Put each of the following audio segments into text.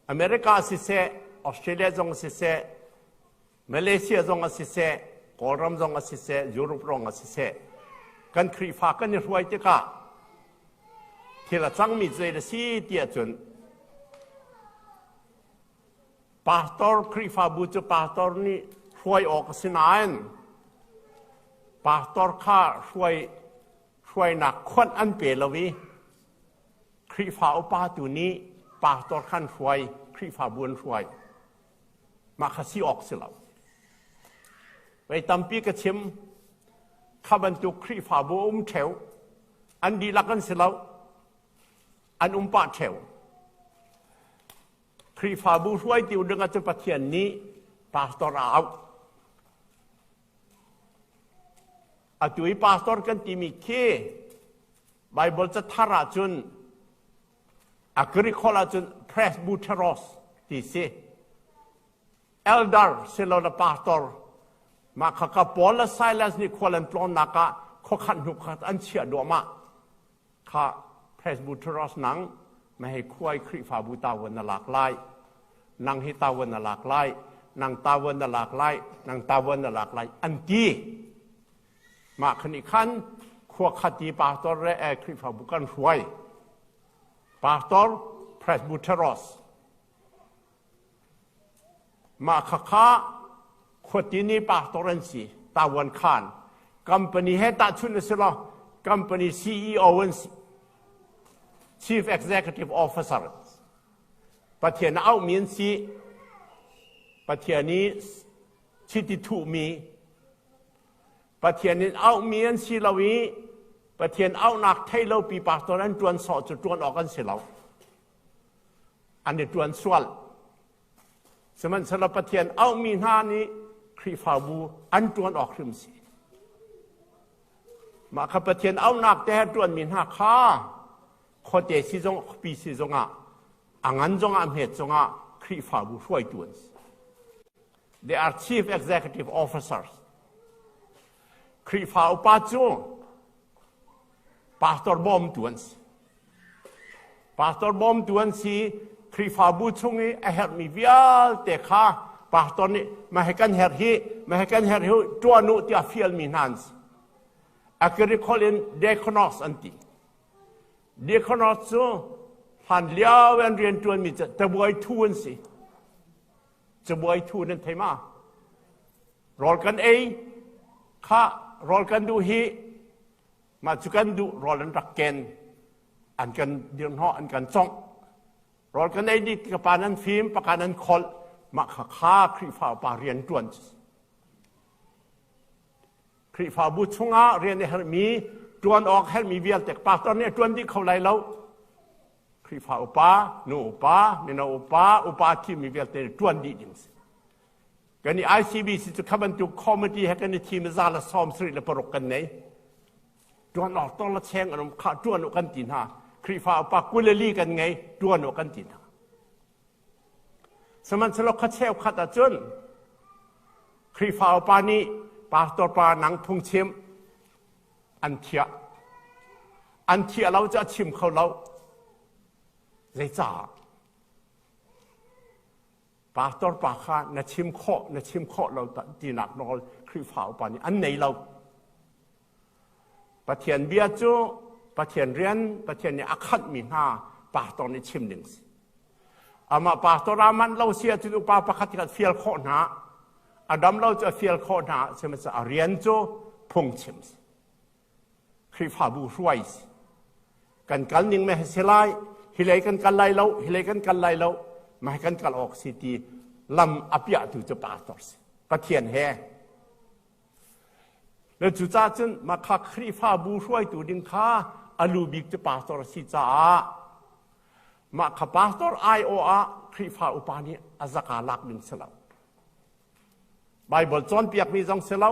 America siseh, Australia zong siseh, Malaysia zong a siseh, Kawlram zong a siseh, Europe zong a siseh, kan Khrihfa kan i hruai tikah thil a cangmi zei a si tiah cun pastor Khrihfabu cu pastor nih hruai awk a si nain pastor kha hruai hruainak khuanh an pe lo i Khrihfa upa tu nih pastor khan hruai Khrihfabu an hruai. Mah kha si awk si lo. Vei tampi ka chim kha bantuk Khrihfabu um ṭheu an dihlak an si lo an um pah ṭheu. Khrihfabu hruaitu ding ah cun Pathian nih pastor a auh. Atu i pastor kan timi khi Bible cathar ah cun A Greek holh ahcun presbyteros ti si. Elder silole pastor mah khaka Paul le Silas nih khual an tlawnnak ah khuakhat hnu khat an chiah duahmah. Kha presbyteros nang ma hei khuai Khrihfabu tawan na lak lai. Nang hi tawan na lak lai. Nang tawan na lak lai. Nang tawan na lak lai an ti. Mah khan i khan khua khat i pastor le Khrihfabu kan hruai. Pastor Presbyteros. Mah khakha khuati ni pastor an si, Tawan Khan. Company he tahchunh a si lo, company CEO an si. Chief Executive Officer. Pathian a auhmi an si. Pathian i chiti thuhmi Pathian in auhmi an si lo i Pathian auhnak thei lo pi pastor an ṭuan sawh cu ṭuan awk an si lo. An i ṭuan sual. Sihmanhsehlaw Pathian auhmi hna nih Khrihfabu an ṭuan awk hrim si. Mah kha Pathian auhnak te he ṭuanmi hna kha khuate si zong khuapi si zongah a ngan zongah a hmet zongah Khrihfabu hruaitu an si. They are chief executive officers. Khrihfa upa cu pastor bawmtu an si. Pastor bawmtu an si. Khrihfabu chung i a herhmi vialte kha pastor nih mah hi kan herh hi, mah hi kan herh hi ṭuan u tiah fialmi hna an si. A Greek holh in diakonos an ti. Diakonos cu hlan lio an rian ṭuanmi cu tabuai thu an si. Cabuai thu nan thei ma? Rawl kan ei kha rawl kan duh hi mah cu kan duh rawl an rak ken an kan dirhnawh an kan congh rawl kan ei dih ka pa nan fim paka nan kholh mah kha kha Khrihfa upa rian ṭuan Khrihfabu chungah rian a herhmi ṭuan awk herhmi vialte pastor nih a ṭuan dih kho lai lo Khrihfa upa, nu upa, mino upa, upa thimmi vialte ṭuan dih ding si. Kan i ICBC cu kha bantuk committee he kan i thim za le 76 kan nei. Ṭuan awk tong le cheng an um kha ṭuan u kan ti hna. Khrihfa upa 24 kan ngei, ṭuan u kan ti hna. Sihmanhsehlaw kha cheukhat ahcun Khrihfa upa nih pastor pa nang phungchim an thiah. An thiah lo cu a chim kho lo. Zeicah? Pastor pa kha na chim khawh, na chim khawh lo tinak nawl Khrihfa upa nih an nei lo. Pathian bia cu Pathian rian, Pathian nih a khanhmi hna pastor nih chim ding si. Amah pastor a manh lo si ahcun upa pakhat khat fial khawh hna. A dam lo cu a fial khawh hna. Sihmanhsehlaw a rian cu phungchim si. Khrihfabu hruai si. Kan kal ning me si lai, hi lei kan kal lai lo, hi lei kan kal lai lo, mah kan kal awk si ti lam a piahtu cu pastor si. Pathian he. Le cucaah cun mah kha Khrihfabu hruaitu ding kha a lu bik cu pastor a si caah mah kha pastor aiawh ah Khrihfa upa nih a zaka lak ding si lo. Bible cawnpiakmi zong si lo.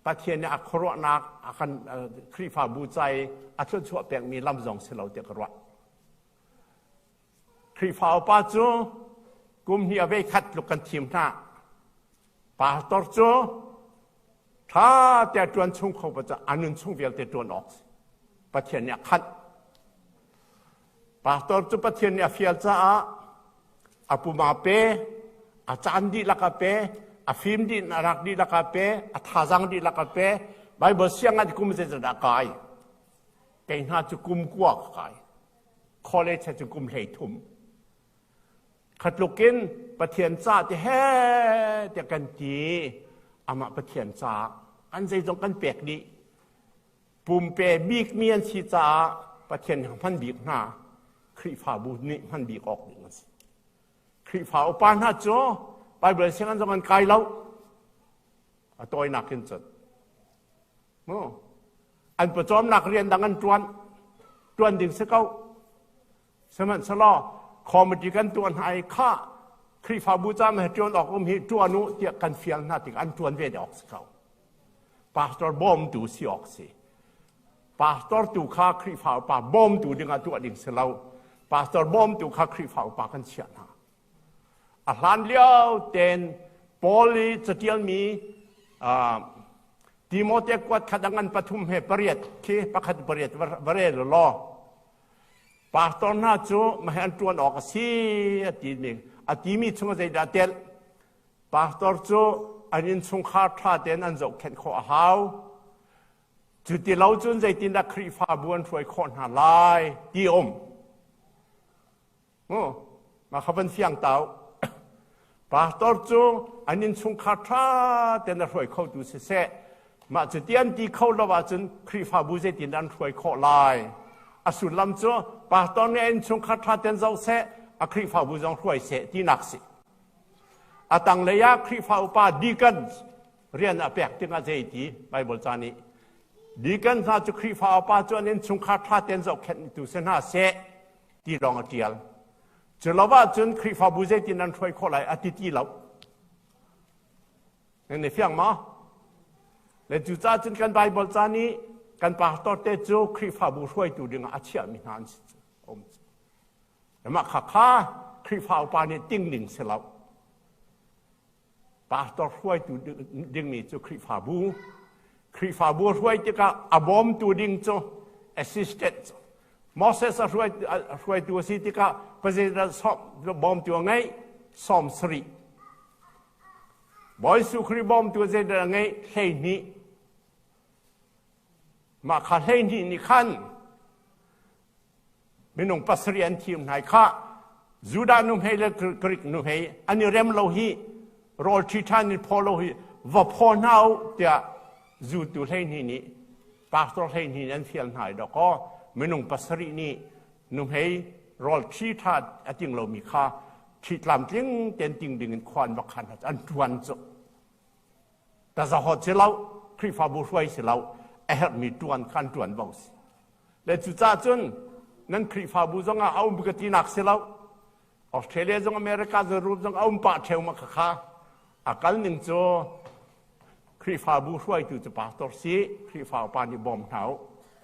Pathian nih a khuaruahnak a kan Khrihfabu ca i a thluachuah pekmi lam zong si lo tiah ka ruah. Khrihfa upa cu kum hnih a vei khat tluk kan thim hna. Pastor cu ṭha te ṭuan chung kho pa cu a nun chung vialte ṭuan awk si. Pathian nih a khanh. Pastor cu Pathian nih a fial caah A pum aa pe, a caan dihlak a pe, a fim dih a rak dihlak a pe, a thazaang dihlak a pe. Bible sianginn kum zeizat dah kai? Kei hna cu kum kua ka kai. College cu kum 33. Khatluk in Pathian ca ti he tiah kan ti. Amah Pathian ca kan zeizong kan pek dih. Pumpe bikmi an si caah Pathian hman bik hna Khrihfabu nih hman bik awk ding an si. Khrihfa upa hna cu Bible sianginn zong an kai lo. A tawinak in cun. Mu. An pawcawmnak rian dang an ṭuan. Ṭuan ding si ko. Sihmanhsehlaw committee kan tuah hna i khah Khrihfabu ca he ṭuan awk um hi ṭuan u tiah kan fial hna tik an ṭuan ve awk si ko. Pastor bawmtu si awk si. Pastor tu kha Khrihfa upa bawmtu dingah tuah ding si lo. Pastor bawmtu kha Khrihfa upa kan chiah hna. A hlan lio ten Paul i catialmi Timote kuat khat a ngan pathum he pariat khi pakhat pariat va rel law Pastor hna cu mah an ṭuan awk a si a timi a timi chung zeidah telh pastor cu an innchungkhar ṭha tein an zohkhenh khawh a hau cu ti lo cun zeitindah Khrihfabu an hruai khawh hna lai ti um Mah kha van fiang tau. Pastor cu an innchungkhar ṭha tein a hruai khotu siseh, mah cu ti an ti kho lo ahcun Khrihfabu zeitin an hruai khawh lai? A sullam cu pastor nih a innchungkhar ṭha tein zoh seh, a Khrihfabu zong hruai seh tinak si. A tanglei ah Khrihfa upa deacons rian a pek tikah zei ti Bible ca nih deacon hna cu Khrihfa upa cu an innchungkhar ṭha tein zohkhenhtu si hna seh ti lawng a ṭial. Cu lo ahcun Khrihfabu zeitin an hruai khawh lai a ti ti lo. Nan i fiang maw? Le cucaah cun kan Bible ca nih kan pastor te cu Khrihfabu hruaitu dingah a chiahmi hna an si. Um. Mah kha kha Khrihfa upa nih ting ding si lo. Pastor hruaitu dingmi cu Khrihfabu. Khrihfabu hruai tikah a bawmtu ding cu assistant. Moses a hruaitu a si tikah president bawmtu a ngeih 70. Bawi Jesuh Khrih bawmtu zeidah a ngeih 12. Mah kha 12 nih khan Minung pasarih an thim hna i khah Judah nuhmei le Greek nuhmei an i rem lo hi rawl ṭhi ṭhan in phaw lo hi va phaw hna u tiah zultu 12 nih pastor 12 nih an fial hna i dawkaw minung pasarih nih nuhmei rawl ṭhi ṭha a ting lomi kha ṭhi tlamtling tein ting ding in khua an va khan hna an ṭuan cu tazahawt si lo Khrihfabu hruai si lo a herhmi ṭuan kha an ṭuan vo si Le cucaah cun nan Khrihfabu zongah a um ka tinak si lo. Australia zong America zong zong a um pah ṭheu ma khakha. A kal ning cu Khrihfabu hruaitu cu pastor si, Khrihfa upa nih bawm hna u,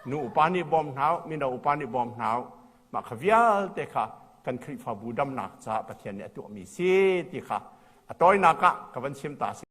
nu upa nih bawm hna u, mino upa nih bawm hna u. Mah kha vialte kha kan Khrihfabu damnak caah Pathian nih a tuahmi si ti kha a tawinak ah ka van chim ta si.